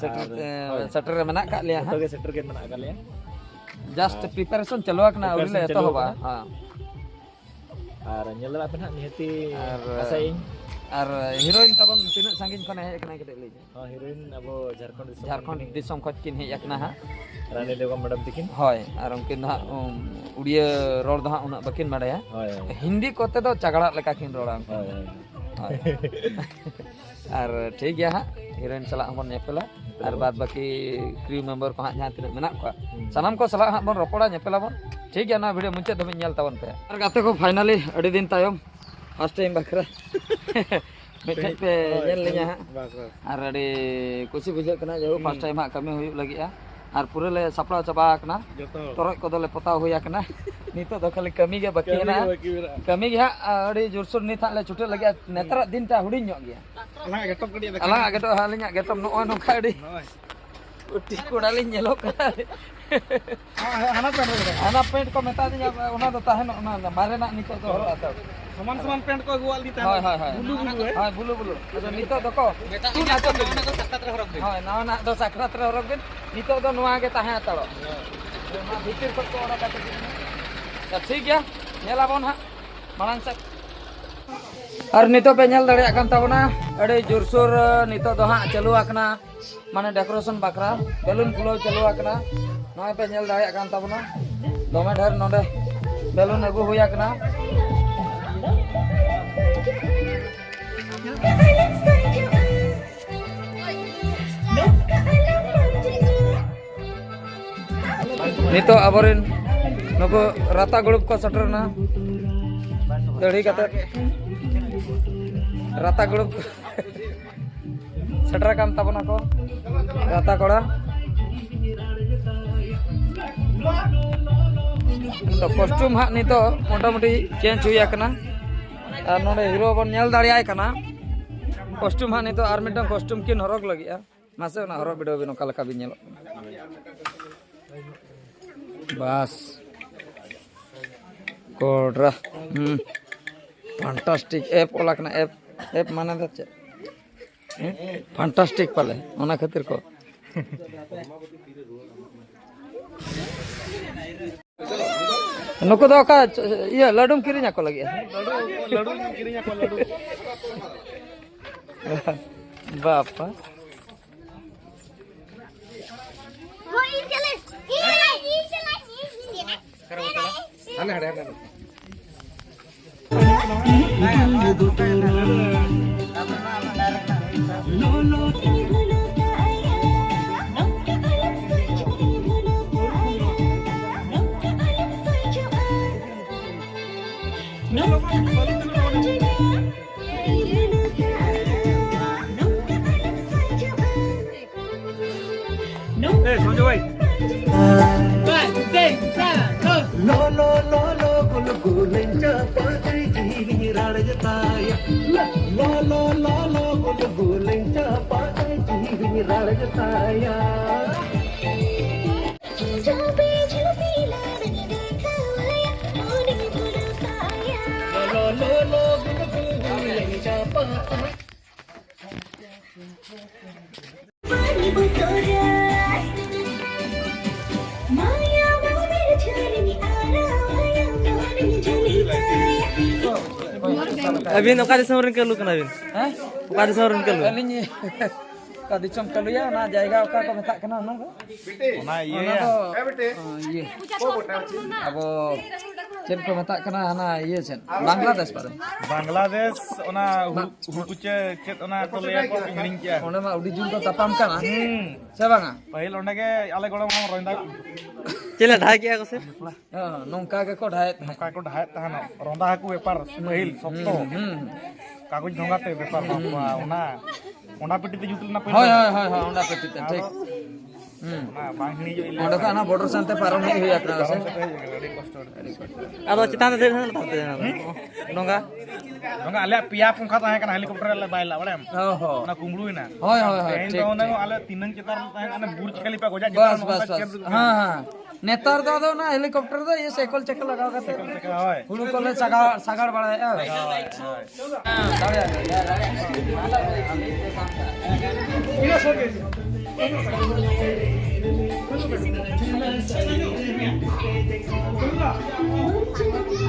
ᱥᱮᱴᱮᱨ, ᱟᱨ, ᱮ, ᱦᱳᱭ᱾ ᱥᱮᱴᱮᱨ ᱨᱮ ᱢᱮᱱᱟᱜ ᱟᱠᱟᱫ ᱞᱮᱭᱟ ᱡᱚᱛᱚ ᱦᱟᱸᱜ᱾ ᱜᱮ ᱥᱮᱴᱮᱨ ᱜᱮ ᱢᱮᱱᱟᱜ ᱟᱠᱟᱫ ᱞᱮᱭᱟ᱾ ᱡᱟᱥᱴ ᱟᱨ ᱯᱨᱤᱯᱟᱨᱮᱥᱚᱱ ᱪᱟᱹᱞᱩ ᱟᱠᱟᱱᱟ, ᱟᱹᱣᱨᱤ ᱞᱮ ᱯᱨᱤᱯᱟᱨᱮᱥᱚᱱ ᱪᱟᱹᱞᱩ ᱮᱛᱚᱦᱚᱵᱟ᱾ ᱟᱠᱟᱱᱟ᱾ ᱦᱮᱸ᱾ ᱟᱨ ᱧᱮᱞ ᱫᱟᱲᱮᱭᱟᱜ ᱯᱮ ᱱᱟᱦᱟᱜ, ᱱᱤᱦᱟᱹᱛᱤ ᱟᱨ, ᱟᱥᱟᱭᱟᱹᱧ᱾ ᱟᱨ ᱦᱤᱨᱳᱭᱤᱱ ᱛᱟᱵᱚᱱ ᱛᱤᱱᱟᱹᱜ ᱥᱟᱺᱜᱤᱧ ᱠᱷᱚᱱᱮ ᱦᱮᱡ ᱟᱠᱟᱱᱟ, ᱠᱟᱹᱴᱤᱡ ᱞᱟᱹᱭ ᱧᱚᱜ᱾ ᱦᱚᱸ, ᱦᱤᱨᱳᱭᱤᱱ ᱟᱵᱚ ᱡᱷᱟᱲᱠᱷᱚᱸᱰ ᱫᱤᱥᱚᱢ ᱡᱷᱟᱲᱠᱷᱚᱸᱰ ᱠᱷᱚᱱ ᱫᱤᱥᱚᱢ ᱠᱷᱚᱱ ᱠᱤᱱ ᱦᱮᱡ ᱟᱠᱟᱱᱟ ᱦᱟᱸᱜ᱾ ᱨᱟᱱᱤ ᱞᱮᱜᱚᱢ ᱢᱮᱰᱟᱢ ᱛᱤᱠᱤᱱ᱾ ᱦᱳᱭ, ᱟᱨ ᱩᱱᱠᱤᱱ ᱫᱚ ᱦᱟᱸᱜ, ᱩᱢ, ᱩᱲᱤᱭᱟᱹ ᱨᱚᱲ ᱫᱚ ᱦᱟᱸᱜ ᱩᱱᱟᱹᱜ ᱵᱟᱹᱠᱤᱱ ᱵᱟᱲᱟᱭᱟ᱾ ᱦᱳᱭ, ᱦᱳᱭ᱾ ᱦᱤᱱᱫᱤ ᱠᱚᱛᱮ ᱫᱚ ᱪᱟᱜᱲᱟᱜ ᱞᱮᱠᱟ ᱠᱤᱱ ᱨᱚᱲᱟ ᱩᱱᱠᱤᱱ ᱦᱳᱭ, ᱫᱚ᱾ ᱦᱳᱭ᱾ ᱦᱳᱭ᱾ ᱟᱨ ᱴᱷᱤᱠ ᱜᱮᱭᱟ ᱦᱟᱸᱜ, ᱦᱤᱨᱳᱭᱤᱱ ᱥᱟᱞᱟᱜ ᱦᱚᱸᱵᱚᱱ ᱧᱮᱯᱮᱞᱟ᱾ ᱟᱨ ᱵᱟᱫ ᱵᱟᱹᱠᱤ ᱠᱨᱤᱣ ᱢᱮᱢᱵᱟᱨ ᱠᱚ ᱦᱟᱸᱜ ᱡᱟᱦᱟᱸ ᱛᱤᱱᱟᱹᱜ ᱢᱮᱱᱟᱜ ᱠᱚᱣᱟ, ᱥᱟᱱᱟᱢ ᱠᱚ ᱥᱟᱞᱟᱜ ᱦᱟᱸᱜ ᱵᱚᱱ ᱨᱚᱯᱚᱲᱟ, ᱧᱮᱯᱮᱞᱟᱵᱚᱱ᱾ ᱴᱷᱤᱠ ᱜᱮᱭᱟ, ᱱᱚᱣᱟ ᱵᱷᱤᱰᱤᱭᱳ ᱢᱩᱪᱟᱹᱫ ᱫᱷᱟᱹᱵᱤᱡ ᱧᱮᱞ ᱛᱟᱵᱚᱱ ᱯᱮ᱾ ᱟᱨ ᱜᱟᱛᱮ ᱠᱚ, ᱯᱷᱟᱭᱱᱟᱞᱤ ᱟᱹᱰᱤ ᱫᱤᱱ ᱛᱟᱭᱚᱢ ᱯᱷᱟᱥᱴ ᱴᱟᱭᱤᱢ ᱵᱟᱠᱷᱨᱟ ᱢᱤᱫᱴᱷᱮᱡ ᱯᱮ ᱦᱳᱭ, ᱧᱮᱞ ᱞᱤᱧᱟ ᱦᱟᱸᱜ᱾ ᱵᱟᱥ, ᱵᱟᱥ᱾ ᱟᱨ ᱟᱹᱰᱤ ᱠᱩᱥᱤ ᱵᱩᱡᱷᱟᱹᱜ ᱠᱟᱱᱟ, ᱡᱮᱦᱮᱛᱩ ᱯᱷᱟᱥᱴ ᱴᱟᱭᱤᱢ ᱦᱟᱸᱜ ᱠᱟᱹᱢᱤ ᱦᱩᱭᱩᱜ ᱞᱟᱹᱜᱤᱫᱼᱟ᱾ ᱟᱨ ᱯᱩᱨᱟᱹ ᱞᱮ ᱥᱟᱯᱲᱟᱣ ᱪᱟᱵᱟ ᱟᱠᱟᱱᱟ᱾ ᱡᱚᱛᱚ ᱦᱚᱲ᱾ ᱛᱚᱨᱚᱡ ᱠᱚᱫᱚ ᱞᱮ ᱯᱚᱛᱟᱣ ᱦᱩᱭ ᱟᱠᱟᱱᱟ᱾ ᱱᱤᱛᱚᱜ ᱫᱚ ᱠᱷᱟᱹᱞᱤ ᱠᱟᱹᱢᱤ ᱜᱮ ᱵᱟᱹᱠᱤ ᱠᱟᱹᱢᱤ ᱜᱮ ᱢᱮᱱᱟᱜᱼᱟ᱾ ᱵᱟᱹᱠᱤ ᱢᱮᱱᱟᱜᱼᱟ᱾ ᱠᱟᱹᱢᱤ ᱜᱮ ᱦᱟᱸᱜ ᱟᱹᱰᱤ ᱡᱳᱨᱥᱳᱨ ᱱᱤᱛ ᱦᱟᱸᱜ ᱞᱮ ᱪᱷᱩᱴᱟᱹᱜ ᱞᱟᱹᱜᱤᱫ᱾ ᱱᱮᱛᱟᱨᱟᱜ ᱫᱤᱱᱴᱟ ᱦᱩᱰᱤᱧ ᱧᱚᱜ ᱜᱮᱭᱟ᱾ ᱟᱞᱟᱝᱟᱜ ᱜᱮᱴᱚᱯ ᱠᱟᱹᱴᱤᱡ ᱫᱮᱠᱷᱟᱣ ᱟᱞᱟᱝᱟᱜ ᱜᱮᱴᱚᱜ, ᱦᱟᱸᱜ ᱟᱹᱞᱤᱧᱟᱜ ᱜᱮᱴᱚᱯ ᱱᱚᱜᱼᱚᱭ ᱱᱚᱝᱠᱟ ᱟᱹᱰᱤ ᱱᱚᱜᱼᱚᱭ᱾ ᱴᱷᱤᱠ ᱠᱚᱲᱟ ᱞᱤᱧ ᱧᱮᱞᱚᱜ ᱠᱟᱱᱟ᱾ ᱦᱟᱱᱟ ᱯᱮᱱᱴ ᱨᱮ ᱢᱮᱱᱟᱜᱼᱟ᱾ ᱦᱟᱱᱟ ᱯᱮᱱᱴ ᱠᱚ ᱢᱮᱛᱟ ᱫᱤᱧᱟ, ᱚᱱᱟ ᱫᱚ ᱛᱟᱦᱮᱱᱚᱜ, ᱚᱱᱟ ᱢᱟᱨᱮᱱᱟᱜ ᱱᱤᱛᱚᱜ ᱫᱚ ᱦᱚᱨᱚᱜ ᱦᱟᱛᱟᱲ᱾ ᱥᱚᱢᱟᱱ ᱥᱚᱢᱟᱱ ᱯᱮᱱᱴ ᱠᱚ ᱟᱹᱜᱩᱣᱟᱜ ᱞᱤᱧ ᱛᱟᱦᱮᱱᱟ᱾ ᱦᱳᱭ, ᱦᱳᱭ, ᱦᱳᱭ᱾ ᱵᱩᱞᱩ ᱵᱩᱞᱩ, ᱦᱮᱸ? ᱦᱳᱭ, ᱵᱩᱞᱩ ᱵᱩᱞᱩ᱾ ᱟᱫᱚ ᱱᱤᱛᱚᱜ ᱫᱚᱠᱚ ᱢᱮᱛᱟᱜ ᱛᱩᱫ ᱞᱤᱧᱟ ᱦᱚᱪᱚ ᱠᱚ, ᱠᱮᱫ᱾ ᱚᱱᱟ ᱫᱚ ᱥᱟᱠᱨᱟᱛ ᱨᱮ ᱦᱚᱨᱚᱜ ᱵᱤᱱ᱾ ᱦᱳᱭ, ᱱᱟᱣᱟᱱᱟᱜ ᱫᱚ ᱥᱟᱠᱨᱟᱛ ᱨᱮ ᱦᱚᱨᱚᱜ ᱵᱤᱱ᱾ ᱱᱤᱛᱚᱜ ᱫᱚ ᱱᱚᱣᱟ ᱜᱮ ᱛᱟᱦᱮᱸ ᱦᱟᱛᱟᱲᱚᱜ᱾ ᱚᱱᱟ ᱵᱷᱤᱛᱤᱨ ᱠᱷᱚᱱ ᱠᱚ ᱚᱰᱚᱠ ᱠᱟᱛᱮ ᱠᱤᱱ ᱮᱢᱟ᱾ ᱟᱪᱪᱷᱟ, ᱴᱷᱤᱠ ᱜᱮᱭᱟ, ᱧᱮᱞ ᱟᱵᱚᱱ ᱦᱟᱸᱜ ᱢᱟᱲᱟᱝ ᱥᱮᱫ᱾ ᱟᱨ ᱱᱤᱛᱚᱜ ᱯᱮ ᱧᱮᱞ ᱫᱟᱲᱮᱭᱟᱜ ᱠᱟᱱ ᱛᱟᱵᱚᱱᱟ, ᱟᱹᱰᱤ ᱡᱳᱨᱥᱳᱨ, ᱱᱤᱛᱚᱜ ᱫᱚ ᱦᱟᱸᱜ ᱪᱟᱹᱞᱩ ᱟᱠᱟᱱᱟ᱾ ᱢᱟᱱᱮ ᱰᱮᱠᱳᱨᱮᱥᱚᱱ ᱵᱟᱠᱷᱨᱟ ᱵᱮᱞᱩᱱ ᱯᱷᱩᱞᱟᱹᱣ ᱪᱟᱹᱞᱩ ᱟᱠᱟᱱᱟ᱾ ᱱᱚᱜᱼᱚᱭ ᱯᱮ ᱧᱮᱞ ᱫᱟᱲᱮᱭᱟᱜ ᱠᱟᱱ ᱛᱟᱵᱚᱱᱟ, ᱫᱚᱢᱮ ᱰᱷᱮᱨ ᱱᱚᱰᱮ ᱵᱮᱞᱩᱱ ᱟᱹᱜᱩ ᱦᱩᱭ ᱟᱠᱟᱱᱟ᱾ ᱱᱤᱛᱚᱜ ᱟᱵᱚᱨᱮᱱ ᱱᱩᱠᱩ ᱨᱟᱛᱟ ᱜᱨᱩᱯ ᱠᱚ ᱥᱮᱴᱮᱨ ᱮᱱᱟ, ᱫᱟᱹᱲᱦᱤ ᱠᱟᱛᱮ ᱨᱟᱛᱟ ᱜᱨᱩᱯ ᱥᱮᱴᱮᱨ ᱟᱠᱟᱱ ᱛᱟᱵᱚᱱᱟ ᱠᱚ, ᱜᱟᱶᱛᱟ ᱠᱚᱲᱟ᱾ ᱛᱚ, ᱠᱚᱥᱴᱤᱭᱩᱢ ᱦᱟᱸᱜ ᱱᱤᱛᱚᱜ ᱢᱚᱴᱟᱢᱩᱴᱤ ᱪᱮᱧᱡᱽ ᱦᱩᱭ ᱟᱠᱟᱱᱟ᱾ ᱟᱨ ᱱᱚᱰᱮ ᱦᱤᱨᱳ ᱵᱚᱱ ᱧᱮᱞ ᱫᱟᱲᱮᱭᱟᱭ ᱠᱟᱱᱟ᱾ ᱠᱚᱥᱴᱤᱭᱩᱢ ᱦᱟᱸᱜ ᱱᱤᱛᱚᱜ ᱟᱨ ᱢᱤᱫᱴᱟᱝ ᱠᱚᱥᱴᱤᱭᱩᱢ ᱠᱤᱱ ᱦᱚᱨᱚᱜᱽ ᱞᱟᱹᱜᱤᱫᱼᱟ᱾ ᱢᱟᱥᱮ, ᱚᱱᱟ ᱦᱚᱨᱚᱜ ᱵᱤᱰᱟᱹᱣ ᱵᱤᱱ, ᱚᱠᱟ ᱞᱮᱠᱟ ᱵᱤᱱ ᱧᱮᱞᱚᱜ ᱠᱟᱱᱟ? ᱵᱟᱥ, ᱠᱚᱰᱨᱟ᱾ ᱦᱩᱸ᱾ ᱯᱷᱟᱱᱴᱟᱥᱴᱤᱠ ᱮᱯ ᱚᱞ ᱟᱠᱟᱱᱟ᱾ ᱮᱯ, ᱮᱯ ᱢᱟᱱᱮ ᱫᱚ ᱪᱮᱫ? ᱦᱮᱸ? ᱯᱷᱟᱱᱴᱟᱥᱴᱤᱠ ᱯᱟᱞᱮ, ᱚᱱᱟ ᱠᱷᱟᱹᱛᱤᱨ ᱠᱚ᱾ ᱱᱩᱠᱩ ᱫᱚ ᱚᱠᱟ, ᱤᱭᱟᱹ, ᱞᱟᱹᱰᱩᱢ ᱠᱤᱨᱤᱧ ᱟᱠᱚ ᱞᱟᱹᱜᱤᱫ? ᱞᱟᱹᱰᱩ, ᱞᱟᱹᱰᱩ ᱠᱤᱨᱤᱧ ᱟᱠᱚ, ᱞᱟᱹᱰᱩ᱾ ᱵᱟᱯᱟ᱾ ᱛᱟᱭᱟ᱾ ᱞᱚ, ᱞᱚ, ᱞᱚ, ᱞᱚ, ᱜᱩᱞ ᱜᱩᱞᱤᱧ ᱪᱟᱯᱟᱫ, ᱡᱤᱣᱤᱧ ᱨᱟᱲᱮᱡ ᱛᱟᱭᱟ᱾ ᱞᱚ, ᱞᱚ, ᱞᱚ, ᱞᱚ, ᱜᱩᱞ ᱜᱩᱞᱤᱧ ᱪᱟᱯᱟᱫ᱾ ᱟᱹᱵᱤᱱ ᱚᱠᱟ ᱫᱤᱥᱚᱢ ᱨᱮᱱ ᱠᱟᱹᱞᱩ ᱠᱟᱱᱟ ᱵᱤᱱ? ᱦᱮᱸ? ᱚᱠᱟ ᱫᱤᱥᱚᱢ ᱨᱮᱱ ᱠᱟᱹᱞᱩ? ᱟᱹᱞᱤᱧ ᱚᱠᱟ ᱫᱤᱥᱚᱢ ᱠᱟᱹᱞᱩᱭᱟ, ᱚᱱᱟ ᱡᱟᱭᱜᱟ ᱚᱠᱟ ᱠᱚ ᱢᱮᱛᱟᱜ ᱠᱟᱱᱟ ᱚᱱᱟ ᱫᱚ? ᱚᱱᱟ ᱤᱭᱟᱹ ᱚᱱᱟ ᱫᱚ, ᱦᱮᱸ, ᱵᱤᱴᱤ᱾ ᱚ, ᱤᱭᱟᱹ᱾ ᱟᱵᱚ ᱪᱮᱫ ᱠᱚ ᱢᱮᱛᱟᱜ ᱠᱟᱱᱟ, ᱦᱟᱱᱟ ᱤᱭᱟᱹ ᱥᱮᱫ, ᱵᱟᱝᱞᱟᱫᱮᱥ ᱯᱟᱨᱚᱢ᱾ ᱵᱟᱝᱞᱟᱫᱮᱥ, ᱚᱱᱟ ᱦᱩ-, ᱦᱩ-, ᱠᱩᱪᱟᱹ ᱪᱮᱫ ᱚᱱᱟ ᱠᱚ ᱞᱟᱹᱭᱟ ᱠᱚ, ᱦᱤᱲᱤᱧ ᱠᱮᱜᱼᱟ᱾ ᱚᱸᱰᱮ ᱢᱟ ᱟᱹᱰᱤ ᱡᱳᱨ ᱠᱚ ᱛᱟᱯᱟᱢ ᱠᱟᱱᱟ᱾ ᱦᱩᱸ᱾ ᱥᱮ ᱵᱟᱝᱟ? ᱯᱟᱹᱦᱤᱞ ᱚᱸᱰᱮ ᱜᱮ ᱟᱞᱮ ᱜᱚᱲᱚᱢ ᱦᱟᱲᱟᱢ ᱨᱚᱸᱫᱟ᱾ ᱪᱮᱫ ᱞᱮ ᱰᱷᱟᱭ ᱠᱮᱜᱼᱟ ᱠᱚ ᱥᱮ? ᱦᱮᱸ, ᱱᱚᱝᱠᱟ ᱜᱮᱠᱚ ᱰᱷᱟᱭᱮᱫ ᱛᱟᱦᱮᱸᱫ᱾ ᱱᱚᱝᱠᱟ ᱜᱮᱠᱚ ᱰᱷᱟᱭᱮᱫ ᱛᱟᱦᱮᱱᱟ᱾ ᱨᱚᱸᱫᱟ ᱦᱟᱹᱠᱩ ᱵᱮᱯᱟᱨ ᱯᱟᱹᱦᱤᱞ ᱥᱚᱠᱛᱚ᱾ ᱦᱩᱸ, ᱦᱩᱸ᱾ ᱠᱟᱜᱚᱡᱽ ᱰᱷᱚᱸᱜᱟ ᱛᱮ ᱵᱮᱯᱟᱨ, ᱦᱩᱸ, ᱵᱟᱯᱞᱟ, ᱦᱩᱸ᱾ ᱚᱱᱟ, ᱚᱸᱰᱟ ᱯᱮᱴᱤ ᱛᱮ ᱡᱩᱛ ᱞᱮᱱᱟ ᱯᱟᱹᱦᱤᱞ ᱦᱳᱭ, ᱫᱚ᱾ ᱦᱳᱭ, ᱦᱳᱭ, ᱦᱳᱭ, ᱚᱸᱰᱟ ᱯᱮᱴᱤ ᱛᱮ, ᱟᱫᱚ ᱴᱷᱤᱠ᱾ ᱦᱩᱸ᱾ ᱚᱱᱟ ᱵᱟᱝ ᱦᱤᱲᱤᱧᱚᱜ ᱤᱧ ᱞᱟᱹᱭ ᱚᱸᱰᱮ ᱠᱷᱚᱱ ᱠᱟᱫᱟ᱾ ᱦᱟᱱᱟ ᱵᱚᱰᱚᱨ ᱥᱮᱱ ᱛᱮ ᱯᱟᱨᱚᱢ ᱦᱮᱡ ᱦᱩᱭ ᱟᱠᱟᱱᱟ, ᱯᱟᱨᱚᱢ ᱥᱮ? ᱥᱮᱫ ᱦᱮᱡ ᱟᱠᱟᱱᱟ, ᱟᱹᱰᱤ ᱠᱚᱥᱴᱚ, ᱟᱹᱰᱤ ᱠᱚᱥᱴᱚ᱾ ᱟᱫᱚ ᱪᱮᱛᱟᱱ ᱨᱮ ᱫᱮᱡ ᱞᱮᱱᱟ, ᱞᱟᱛᱟᱨ ᱛᱮ ᱫᱮᱡ ᱞᱮᱱᱟ? ᱦᱩᱸ? ᱰᱷᱚᱸᱜᱟ? ᱰᱷᱚᱸᱜᱟ ᱟᱞᱮᱭᱟᱜ ᱯᱮᱭᱟ ᱯᱚᱝᱠᱷᱟ ᱛᱟᱦᱮᱸ ᱠᱟᱱᱟ, ᱦᱮᱞᱤᱠᱚᱯᱴᱟᱨ ᱨᱮ ᱵᱟᱭ ᱞᱟᱜ ᱵᱟᱲᱟᱭᱟᱢ? ᱚ ᱦᱚᱸ᱾ ᱚᱱᱟ ᱠᱩᱢᱵᱽᱲᱩᱭᱮᱱᱟ᱾ ᱦᱳᱭ, ᱦᱳᱭ, ᱦᱳᱭ, ᱛᱮᱦᱮᱧ ᱫᱚ ᱴᱷᱤᱠ᱾ ᱚᱱᱮ ᱟᱞᱮ ᱛᱤᱱᱟᱹᱝ ᱪᱮᱛᱟᱱ ᱨᱮ ᱛᱟᱦᱮᱸ ᱠᱟᱱᱟ, ᱵᱩᱨᱡᱽ ᱠᱷᱟᱞᱤᱯᱟ ᱜᱚᱡᱟᱜ ᱪᱮᱛᱟᱱ ᱵᱟᱥ, ᱨᱮ ᱵᱟᱥ, ᱱᱚᱝᱠᱟ ᱵᱟᱥ᱾ ᱪᱮᱫ ᱦᱮᱸ, ᱦᱮᱸ᱾ ᱱᱮᱛᱟᱨ ᱫᱚ ᱟᱫᱚ ᱚᱱᱟ ᱦᱮᱞᱤᱠᱚᱯᱴᱟᱨ ᱫᱚ ᱤᱭᱟᱹ ᱥᱟᱭᱠᱮᱞ ᱪᱟᱠᱟ ᱞᱟᱜᱟᱣ ᱠᱟᱛᱮ ᱦᱳᱭ᱾ ᱦᱩᱲᱩ ᱠᱚᱞᱮ ᱥᱟᱜᱟᱲ, ᱥᱟᱜᱟᱲ ᱵᱟᱲᱟᱭᱮᱫᱼᱟ᱾ ᱦᱳᱭ, ᱦᱳᱭ᱾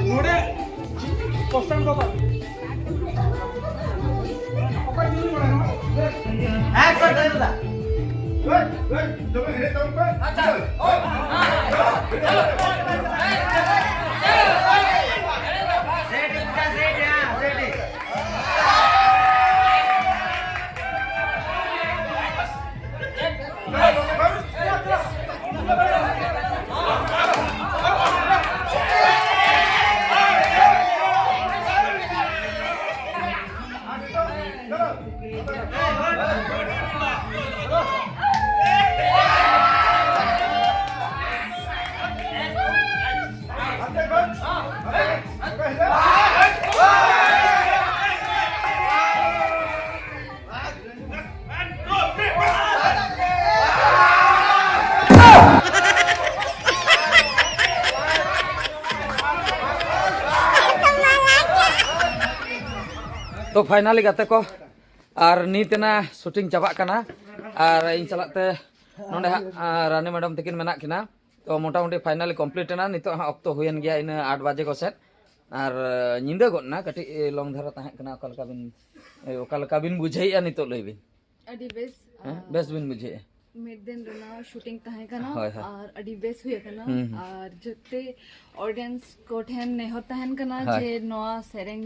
ᱱᱚᱰᱮ ᱠᱚᱥᱴᱟᱱ ᱵᱟᱵᱟ᱾ ᱛᱚ finally ᱜᱟᱛᱮ ᱠᱚ, ᱟᱨ ᱱᱤᱛ ᱮᱱᱟ shooting ᱪᱟᱵᱟᱜ ᱠᱟᱱᱟ, ᱟᱨ ᱤᱧ ᱥᱟᱞᱟᱜ ᱛᱮ ᱱᱚᱰᱮ ᱦᱟᱸᱜ ᱟᱸ, ᱨᱟᱱᱤ ᱢᱮᱰᱟᱢ ᱛᱟᱹᱠᱤᱱ ᱢᱮᱱᱟᱜ ᱠᱤᱱᱟ᱾ ᱛᱚ ᱢᱚᱴᱟᱢᱩᱴᱤ finally complete ᱮᱱᱟ, ᱱᱤᱛᱚᱜ ᱦᱟᱸᱜ ᱚᱠᱛᱚ ᱦᱩᱭᱮᱱ ᱜᱮᱭᱟ ᱤᱱᱟᱹ ᱟᱴ ᱵᱟᱡᱮ ᱠᱚ ᱥᱮᱫ, ᱟᱨ ᱟᱸ, ᱧᱤᱫᱟᱹ ᱜᱚᱫ ᱮᱱᱟ, ᱠᱟᱹᱴᱤᱡ ᱞᱚᱝ ᱫᱷᱟᱨᱟ ᱛᱟᱦᱮᱸ ᱠᱟᱱᱟ᱾ ᱚᱠᱟ ᱞᱮᱠᱟ ᱵᱤᱱ ᱚᱠᱟ ᱞᱮᱠᱟ ᱵᱤᱱ ᱵᱩᱡᱷᱟᱹᱣᱮᱫᱼᱟ ᱱᱤᱛᱚᱜ, ᱞᱟᱹᱭ ᱵᱤᱱ? ᱟᱹᱰᱤ ᱵᱮᱥ᱾ ᱦᱮᱸ, ᱟᱨ ᱵᱮᱥ ᱵᱤᱱ ᱵᱩᱡᱷᱟᱹᱣᱮᱫᱼᱟ? ᱢᱤᱫ ᱫᱤᱱ ᱨᱮᱱᱟᱜ shooting ᱛᱟᱦᱮᱸ ᱠᱟᱱᱟ᱾ ᱦᱳᱭ, ᱦᱳᱭ᱾ ᱟᱨ ᱟᱹᱰᱤ ᱵᱮᱥ ᱦᱩᱭ ᱟᱠᱟᱱᱟ᱾ ᱦᱩᱸ, ᱦᱩᱸ᱾ ᱟᱨ ᱡᱚᱛᱚ audience ᱠᱚ ᱴᱷᱮᱱ ᱱᱮᱦᱚᱨ ᱛᱟᱦᱮᱱ ᱠᱟᱱᱟ ᱦᱳᱭ᱾ ᱡᱮ ᱱᱚᱣᱟ ᱥᱮᱨᱮᱧ,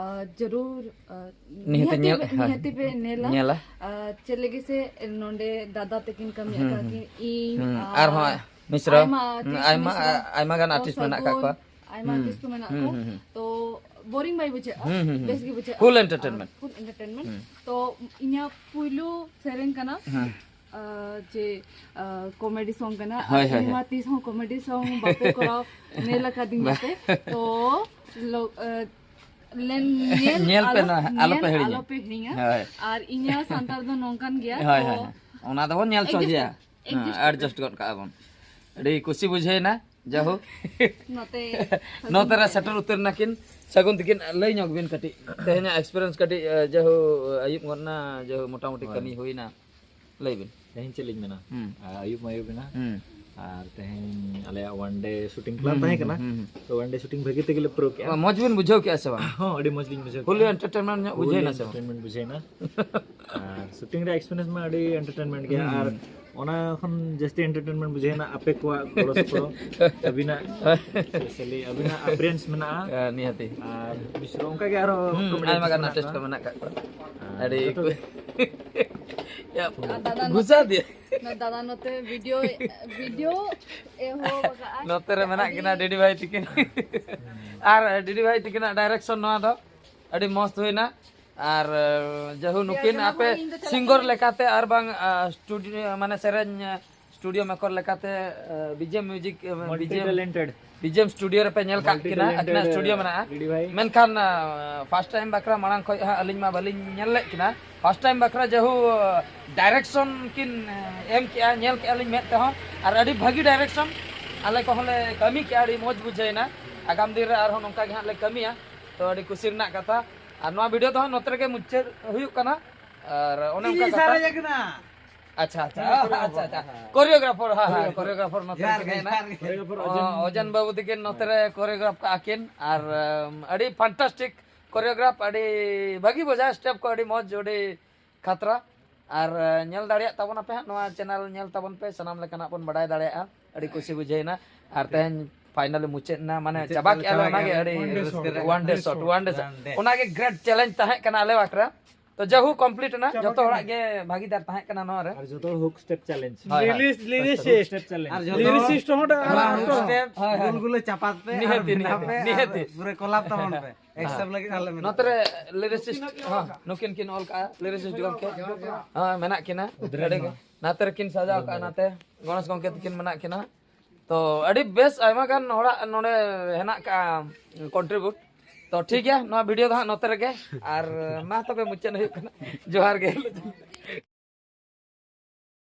ᱟᱨ, ᱡᱟᱹᱨᱩᱲ, ᱟᱨ, ᱱᱤᱦᱟᱹᱛ ᱱᱤᱦᱟᱹᱛᱤ ᱧᱮᱞ, ᱯᱮ, ᱦᱳᱭ᱾ ᱱᱤᱦᱟᱹᱛᱤ ᱯᱮ ᱧᱮᱞᱟ᱾ ᱧᱮᱞᱟ᱾ ᱟᱨ, ᱪᱮᱫ ᱞᱟᱹᱜᱤᱫ ᱥᱮ ᱱᱚᱰᱮ ᱫᱟᱫᱟ ᱛᱟᱹᱠᱤᱱ ᱠᱟᱹᱢᱤᱭᱮᱫ ᱦᱩᱸ, ᱠᱟᱱᱟ ᱦᱩᱸ᱾ ᱠᱤᱱ, ᱤᱧ ᱦᱩᱸ, ᱟᱨ ᱟᱨᱦᱚᱸ ᱢᱤᱥᱨᱟ, ᱟᱭᱢᱟ ᱦᱩᱸ, artist ᱟᱭᱢᱟ, ᱢᱤᱥᱨᱟ ᱟᱭᱢᱟ ᱜᱟᱱ ᱠᱚ, artist ᱢᱮᱱᱟᱜ ᱟᱠᱟᱫ ᱥᱟᱹᱜᱩᱱ, ᱠᱚᱣᱟ᱾ ᱟᱭᱢᱟ ᱦᱩᱸ, artist ᱠᱚ ᱢᱮᱱᱟᱜ ᱦᱩᱸ, ᱠᱚ᱾ ᱦᱩᱸ, ᱦᱩᱸ᱾ ᱛᱚ boring ᱵᱟᱭ ᱵᱩᱡᱷᱟᱹᱜᱼᱟ᱾ ᱦᱩᱸ, ᱦᱩᱸ, ᱦᱩᱸ᱾ ᱵᱮᱥ ᱜᱮ ᱵᱩᱡᱷᱟᱹᱜᱼᱟ᱾ Full entertainment᱾ ᱟᱨ full entertainment᱾ ᱦᱩᱸ᱾ ᱛᱚ ᱤᱧᱟᱹᱜ ᱯᱩᱭᱞᱩ ᱥᱮᱨᱮᱧ ᱠᱟᱱᱟ᱾ ᱦᱩᱸ᱾ ᱟᱨ ᱡᱮ, ᱟᱨ comedy song ᱠᱟᱱᱟ᱾ ᱦᱳᱭ, ᱟᱨ ᱦᱳᱭ, ᱤᱧ ᱢᱟ ᱦᱳᱭ᱾ ᱛᱤᱥ ᱦᱚᱸ comedy song ᱵᱟᱯᱮ ᱠᱚᱨᱟᱣ ᱧᱮᱞ ᱟᱠᱟᱫᱤᱧᱟ ᱵᱟ- ᱯᱮ᱾ ᱛᱚ ᱞᱚ-, ᱟᱨ ᱞᱮᱱ-, ᱧᱮᱞ ᱧᱮᱞ ᱯᱮ ᱟᱞᱚ, ᱱᱚᱣᱟ, ᱟᱞᱚ ᱯᱮ ᱧᱮᱞ ᱦᱤᱲᱤᱧᱟ᱾ ᱟᱞᱚ ᱯᱮ ᱦᱤᱲᱤᱧᱟ᱾ ᱦᱳᱭ᱾ ᱟᱨ ᱤᱧᱟᱹᱜ ᱥᱟᱱᱛᱟᱲ ᱫᱚ ᱱᱚᱝᱠᱟᱱ ᱜᱮᱭᱟ᱾ ᱦᱳᱭ, ᱛᱚ ᱦᱳᱭ, ᱦᱳᱭ᱾ ᱚᱱᱟ ᱫᱚᱵᱚᱱ ᱧᱮᱞ ᱪᱚ adjust ᱜᱮᱭᱟ᱾ ᱠᱟᱜ-, adjust ᱦᱮᱸ, ᱠᱟᱜ ᱯᱮ᱾ Adjust ᱜᱚᱫ ᱠᱟᱜᱼᱟ ᱵᱚᱱ᱾ ᱟᱹᱰᱤ ᱠᱩᱥᱤ ᱵᱩᱡᱷᱟᱹᱣᱮᱱᱟ᱾ ᱡᱟᱭᱦᱳᱠ᱾ ᱱᱚᱛᱮ ᱱᱚᱛᱮ ᱨᱮ ᱥᱟᱹᱜᱩᱱ ᱥᱮᱴᱮᱨ ᱩᱛᱟᱹᱨ ᱱᱟᱠᱤᱱ᱾ ᱥᱟᱹᱜᱩᱱ ᱛᱤᱠᱤᱱ, ᱞᱟᱹᱭ ᱧᱚᱜ ᱵᱤᱱ ᱠᱟᱹᱴᱤᱡ᱾ ᱛᱮᱦᱮᱧᱟᱜ experience ᱠᱟᱹᱴᱤᱡ, ᱮ, ᱡᱟᱭᱦᱳᱠ, ᱟᱹᱭᱩᱵ ᱜᱚᱫ ᱮᱱᱟ, ᱡᱟᱭᱦᱳᱠ, ᱢᱚᱴᱟᱢᱩᱴᱤ ᱦᱳᱭ᱾ ᱠᱟᱹᱢᱤ ᱦᱩᱭᱱᱟ᱾ ᱞᱟᱹᱭ ᱵᱤᱱ᱾ ᱛᱮᱦᱮᱧ ᱪᱮᱫ ᱞᱤᱧ ᱢᱮᱱᱟ? ᱦᱩᱸ᱾ ᱟᱨ ᱟᱹᱭᱩᱵ ᱢᱟ ᱟᱹᱭᱩᱵ ᱮᱱᱟ᱾ ᱦᱩᱸ᱾ ᱟᱨ ᱛᱮᱦᱮᱧ ᱟᱞᱮᱭᱟᱜ one day shooting plan ᱦᱩᱸ, ᱛᱟᱦᱮᱸ ᱦᱩᱸ, ᱠᱟᱱᱟ᱾ ᱦᱩᱸ, ᱦᱩᱸ᱾ ᱛᱚ, one day shooting ᱵᱷᱟᱹᱜᱤ ᱛᱮᱜᱮ ᱞᱮ ᱯᱩᱨᱟᱹᱣ ᱠᱮᱜᱼᱟ᱾ ᱚ, ᱢᱚᱡᱽ ᱵᱤᱱ ᱵᱩᱡᱷᱟᱹᱣ ᱠᱮᱜᱼᱟ ᱥᱮ ᱵᱟᱝ? ᱦᱚᱸ, ᱟᱹᱰᱤ ᱢᱚᱡᱽ ᱞᱤᱧ ᱵᱩᱡᱷᱟᱹᱣ fully ᱠᱮᱜᱼᱟ᱾ Entertainment ᱧᱚᱜ fully ᱵᱩᱡᱷᱟᱹᱣ ᱮᱱᱟ ᱥᱮ ᱵᱟᱝ? Entertainment ᱵᱩᱡᱷᱟᱹᱣ ᱮᱱᱟ᱾ ᱟᱨ shooting ᱨᱮ experience ᱢᱟ ᱟᱹᱰᱤ entertainment ᱜᱮᱭᱟ᱾ ᱦᱩᱸ᱾ ᱟᱨ ᱚᱱᱟ ᱠᱷᱚᱱ ᱡᱟᱹᱥᱛᱤ entertainment ᱵᱩᱡᱷᱟᱹᱣ ᱮᱱᱟ ᱟᱯᱮ ᱠᱚᱣᱟᱜ ᱜᱚᱲᱚ ᱥᱚᱯᱚᱦᱚᱫ᱾ ᱟᱹᱵᱤᱱᱟᱜ specially ᱟᱹᱵᱤᱱᱟᱜ appearance ᱢᱮᱱᱟᱜᱼᱟ᱾ ᱦᱮᱸ, ᱱᱤᱦᱟᱹᱛᱤ᱾ ᱟᱨ ᱢᱤᱥᱨᱚ ᱚᱱᱠᱟ ᱜᱮ ᱟᱨᱦᱚᱸ ᱦᱩᱸ, comedy ᱟᱭᱢᱟ ᱜᱟᱱ artist ᱠᱚ ᱠᱚᱣᱟ᱾ ᱢᱮᱱᱟᱜ ᱟᱠᱟᱫ ᱠᱚᱣᱟ᱾ ᱟᱨ ᱟᱹᱰᱤ ᱡᱚᱛᱚ ᱠᱩ-, ᱜᱮ ᱭᱟ, ᱟᱨ ᱫᱟᱫᱟ ᱱᱚᱛᱮ, ᱜᱷᱩᱥᱟ ᱫᱤᱭᱟ᱾ ᱱᱚ-, ᱫᱟᱫᱟ ᱱᱚᱛᱮ video, video ᱮᱦᱚᱵ ᱟᱠᱟᱫᱼᱟ᱾ ᱱᱚᱛᱮ ᱨᱮ ᱢᱮᱱᱟᱜ ᱟᱹᱰᱤ ᱠᱤᱱᱟ ᱰᱤᱰᱤ ᱵᱷᱟᱭ ᱛᱤᱠᱤᱱ᱾ ᱟᱨ ᱰᱤᱰᱤ ᱵᱷᱟᱭ ᱛᱤᱠᱤᱱᱟᱜ direction ᱱᱚᱣᱟ ᱫᱚ ᱟᱹᱰᱤ ᱢᱚᱥᱛ ᱦᱩᱭᱱᱟ᱾ ᱟᱨ, ᱡᱟᱦᱳ, ᱱᱩᱠᱤᱱ ᱡᱟᱦᱳ, ᱟᱯᱮ ᱤᱧ ᱫᱚ ᱪᱟᱞᱟᱜ singer ᱠᱟᱹᱱᱟᱹᱧ᱾ ᱞᱮᱠᱟᱛᱮ ᱟᱨ ᱵᱟᱝ, ᱟ, studio, ᱢᱟᱱᱮ ᱥᱮᱨᱮᱧ, ᱟ, studio maker ᱞᱮᱠᱟᱛᱮ, ᱟ, BGM music, ᱟ, multi BGM, talented᱾ BGM studio ᱨᱮᱯᱮ ᱧᱮᱞ ᱠᱟᱜ multi ᱠᱤᱱᱟ, talented, ᱟᱹᱠᱤᱱᱟᱜ studio ᱢᱮᱱᱟᱜᱼᱟ᱾ ᱰᱤᱰᱤ ᱵᱷᱟᱭ᱾ ᱢᱮᱱᱠᱷᱟᱱ, ᱟ, first time ᱵᱟᱠᱷᱨᱟ ᱢᱟᱲᱟᱝ ᱠᱷᱚᱡ ᱦᱟᱸᱜ ᱟᱹᱞᱤᱧ ᱢᱟ ᱵᱟᱹᱞᱤᱧ ᱧᱮᱞ ᱞᱮᱫ ᱠᱤᱱᱟ᱾ First time ᱵᱟᱠᱷᱨᱟ ᱡᱟᱦᱳ, ᱟ, direction ᱠᱤᱱ, ᱟ, ᱮᱢ ᱠᱮᱜᱼᱟ, ᱧᱮᱞ ᱠᱮᱜᱼᱟ ᱞᱤᱧ ᱢᱮᱫ ᱛᱮᱦᱚᱸ, ᱟᱨ ᱟᱹᱰᱤ ᱵᱷᱟᱹᱜᱤ direction᱾ ᱟᱞᱮ ᱠᱚᱦᱚᱸ ᱞᱮ ᱠᱟᱹᱢᱤ ᱠᱮᱜᱼᱟ, ᱟᱹᱰᱤ ᱢᱚᱡᱽ ᱵᱩᱡᱷᱟᱹᱣ ᱮᱱᱟ᱾ ᱟᱜᱟᱢ ᱫᱤᱱ ᱨᱮ ᱟᱨᱦᱚᱸ ᱱᱚᱝᱠᱟ ᱜᱮ ᱦᱟᱸᱜ ᱞᱮ ᱠᱟᱹᱢᱤᱭᱟ, ᱛᱚ ᱟᱹᱰᱤ ᱠᱩᱥᱤ ᱨᱮᱱᱟᱜ ᱠᱟᱛᱷᱟ᱾ ᱟᱨ ᱱᱚᱣᱟ ᱵᱷᱤᱰᱤᱭᱳ ᱫᱚ ᱦᱟᱸᱜ ᱱᱚᱛᱮ ᱨᱮᱜᱮ ᱢᱩᱪᱟᱹᱫ ᱦᱩᱭᱩᱜ ᱠᱟᱱᱟ᱾ ᱟᱨ ᱚᱱᱮ ᱚᱱᱠᱟ ᱤᱧ ᱠᱟᱛᱷᱟ᱾ ᱥᱟᱨᱮᱡ ᱟᱠᱟᱱᱟ᱾ ᱟᱪᱪᱷᱟ, ᱟᱪᱪᱷᱟ, ᱟᱪᱪᱷᱟ, ᱟᱪᱪᱷᱟ᱾ ᱠᱳᱨᱤᱭᱳᱜᱨᱟᱯᱷᱟᱨ, ᱦᱮᱸ, ᱦᱮᱸ, ᱠᱳᱨᱤᱭᱳᱜᱨᱟᱯᱷᱟᱨ ᱱᱚᱛᱮ ᱡᱚᱦᱟᱨ ᱨᱮᱜᱮ ᱜᱮ, ᱦᱮᱱᱟᱭᱟ᱾ ᱡᱚᱦᱟᱨ ᱜᱮ᱾ ᱚ, ᱚᱡᱮᱱ ᱵᱟᱹᱵᱩ ᱛᱟᱹᱠᱤᱱ ᱱᱚᱛᱮ ᱨᱮ ᱠᱳᱨᱤᱭᱳᱜᱨᱟᱯᱷ ᱠᱟᱜᱼᱟ ᱠᱤᱱ᱾ ᱟᱨ, ᱟᱢ, ᱟᱹᱰᱤ ᱯᱷᱟᱱᱴᱟᱥᱴᱤᱠ ᱠᱳᱨᱤᱭᱳᱜᱨᱟᱯᱷ, ᱟᱹᱰᱤ ᱵᱷᱟᱹᱜᱤ ᱵᱩᱡᱷᱟᱹᱜᱼᱟ, ᱥᱴᱮᱯ ᱠᱚ ᱟᱹᱰᱤ ᱢᱚᱡᱽ, ᱟᱹᱰᱤ ᱠᱷᱟᱛᱨᱟ᱾ ᱟᱨ, ᱮ, ᱧᱮᱞ ᱫᱟᱲᱮᱭᱟᱜ ᱛᱟᱵᱚᱱᱟᱯᱮ ᱦᱟᱸᱜ, ᱱᱚᱣᱟ ᱪᱮᱱᱮᱞ ᱧᱮᱞ ᱛᱟᱵᱚᱱ ᱯᱮ, ᱥᱟᱱᱟᱢ ᱞᱮᱠᱟᱱᱟᱜ ᱵᱚᱱ ᱵᱟᱰᱟᱭ ᱫᱟᱲᱮᱭᱟᱜᱼᱟ᱾ ᱟᱹᱰᱤ ᱠᱩᱥᱤ ᱵᱩᱡᱷᱟᱹᱣ ᱮᱱᱟ᱾ ᱟᱨ ᱛᱮᱦᱮᱧ ᱯᱷᱟᱭᱱᱟᱞᱤ ᱢᱩᱪᱟᱹᱫ ᱮᱱᱟ, ᱢᱟᱱᱮ ᱢᱩᱪᱟᱹᱫ ᱪᱟᱵᱟ ᱠᱮᱫᱼᱟ ᱞᱮ, ᱪᱟᱵᱟ ᱚᱱᱟᱜᱮ ᱠᱮᱫᱼᱟ᱾ ᱟᱹᱰᱤ ᱚᱱᱮ ᱨᱟᱹᱥᱠᱟᱹ ᱥᱚᱴ, ᱨᱮ᱾ ᱚᱱᱮ ᱥᱚᱴ᱾ ᱚᱱᱮ ᱥᱚᱴ᱾ ᱚᱱᱟᱜᱮ ᱜᱨᱮᱴ ᱪᱮᱞᱮᱧᱡᱽ ᱛᱟᱦᱮᱸ ᱠᱟᱱᱟ ᱟᱞᱮ ᱵᱟᱠᱷᱨᱟ᱾ ᱛᱚ, ᱡᱟᱭᱦᱳᱠ, ᱠᱚᱢᱯᱞᱤᱴ ᱮᱱᱟ, ᱪᱟᱵᱟ ᱡᱚᱛᱚ ᱠᱮᱫᱼᱟ᱾ ᱦᱚᱲᱟᱜ ᱜᱮ ᱵᱷᱟᱹᱜᱤᱫᱟᱨ ᱛᱟᱦᱮᱸ ᱠᱟᱱᱟ ᱱᱚᱣᱟ ᱨᱮ᱾ ᱟᱨ ᱡᱚᱛᱚ ᱦᱚᱲ ᱦᱩᱠ ᱥᱴᱮᱯ ᱪᱮᱞᱮᱧᱡᱽ᱾ ᱦᱳᱭ, ᱦᱳᱭ᱾ ᱞᱤᱨᱤᱥᱤᱥᱴ, ᱦᱩᱠ ᱥᱴᱮᱯ ᱪᱮᱞᱮᱧᱡᱽ᱾ ᱟᱨ ᱡᱚᱛᱚ ᱦᱚᱲ ᱞᱤᱨᱤᱥᱤᱥᱴ ᱦᱚᱸ ᱰᱟ-, ᱦᱳᱭ, ᱦᱳᱭ, ᱦᱳᱭ᱾ ᱦᱳᱭ, ᱦᱳᱭ᱾ ᱜᱩᱞᱜᱩᱞᱟᱹ ᱪᱟᱯᱟᱫ ᱯᱮ ᱟᱨ ᱱᱤᱦᱟᱹᱛᱤ, ᱵᱮᱱᱟᱣ ᱱᱤᱦᱟᱹᱛᱤ, ᱯᱮ ᱟᱨ ᱱᱤᱦᱟᱹᱛᱤ᱾ ᱯᱩᱨᱟᱹ ᱠᱚᱞᱟᱯ ᱛᱟᱵᱚᱱ ᱯᱮ᱾ ᱮᱠᱥᱮᱯᱴ ᱞᱟᱹᱜᱤᱫ ᱟᱞᱮ ᱢᱮᱱᱟᱜ ᱱᱚᱛᱮ ᱨᱮ ᱞᱮᱭᱟ᱾ ᱞᱤᱨᱤᱥᱤᱥᱴ, ᱦᱚᱸ, ᱱᱩᱠᱤᱱ ᱠᱤᱱ ᱚᱞ ᱠᱟᱜᱼᱟ, ᱞᱤᱨᱤᱥᱤᱥᱴ ᱜᱚᱢᱠᱮ᱾ ᱦᱚᱸ, ᱢᱮᱱᱟᱜ ᱠᱤᱱᱟ᱾ ᱱᱚᱛᱮ ᱨᱮᱠᱤᱱ ᱥᱟᱡᱟᱣ ᱠᱟᱜᱼᱟ, ᱱᱟᱛᱮ ᱜᱚᱬᱮᱥ ᱜᱚᱢᱠᱮ ᱛᱟᱹᱠᱤᱱ ᱢᱮᱱᱟᱜ ᱠᱤᱱᱟ᱾ ᱛᱚ, ᱟᱹᱰᱤ ᱵᱮᱥ, ᱟᱭᱢᱟ ᱜᱟᱱ ᱦᱚᱲᱟᱜ ᱱᱚᱰᱮ ᱦᱮᱱᱟᱜ ᱠᱟᱜᱼᱟ ᱠᱚᱱᱴᱨᱤᱵᱩᱴ᱾ ᱛᱚ, ᱴᱷᱤᱠ ᱜᱮᱭᱟ, ᱱᱚᱣᱟ ᱵᱷᱤᱰᱤᱭᱳ ᱫᱚ ᱦᱟᱸᱜ ᱱᱚᱛᱮ ᱨᱮᱜᱮ᱾ ᱟᱨ ᱢᱟ ᱛᱚᱵᱮ ᱢᱩᱪᱟᱹᱫ ᱦᱩᱭᱩᱜ ᱠᱟᱱᱟ᱾ ᱡᱚᱦᱟᱨ ᱜᱮ᱾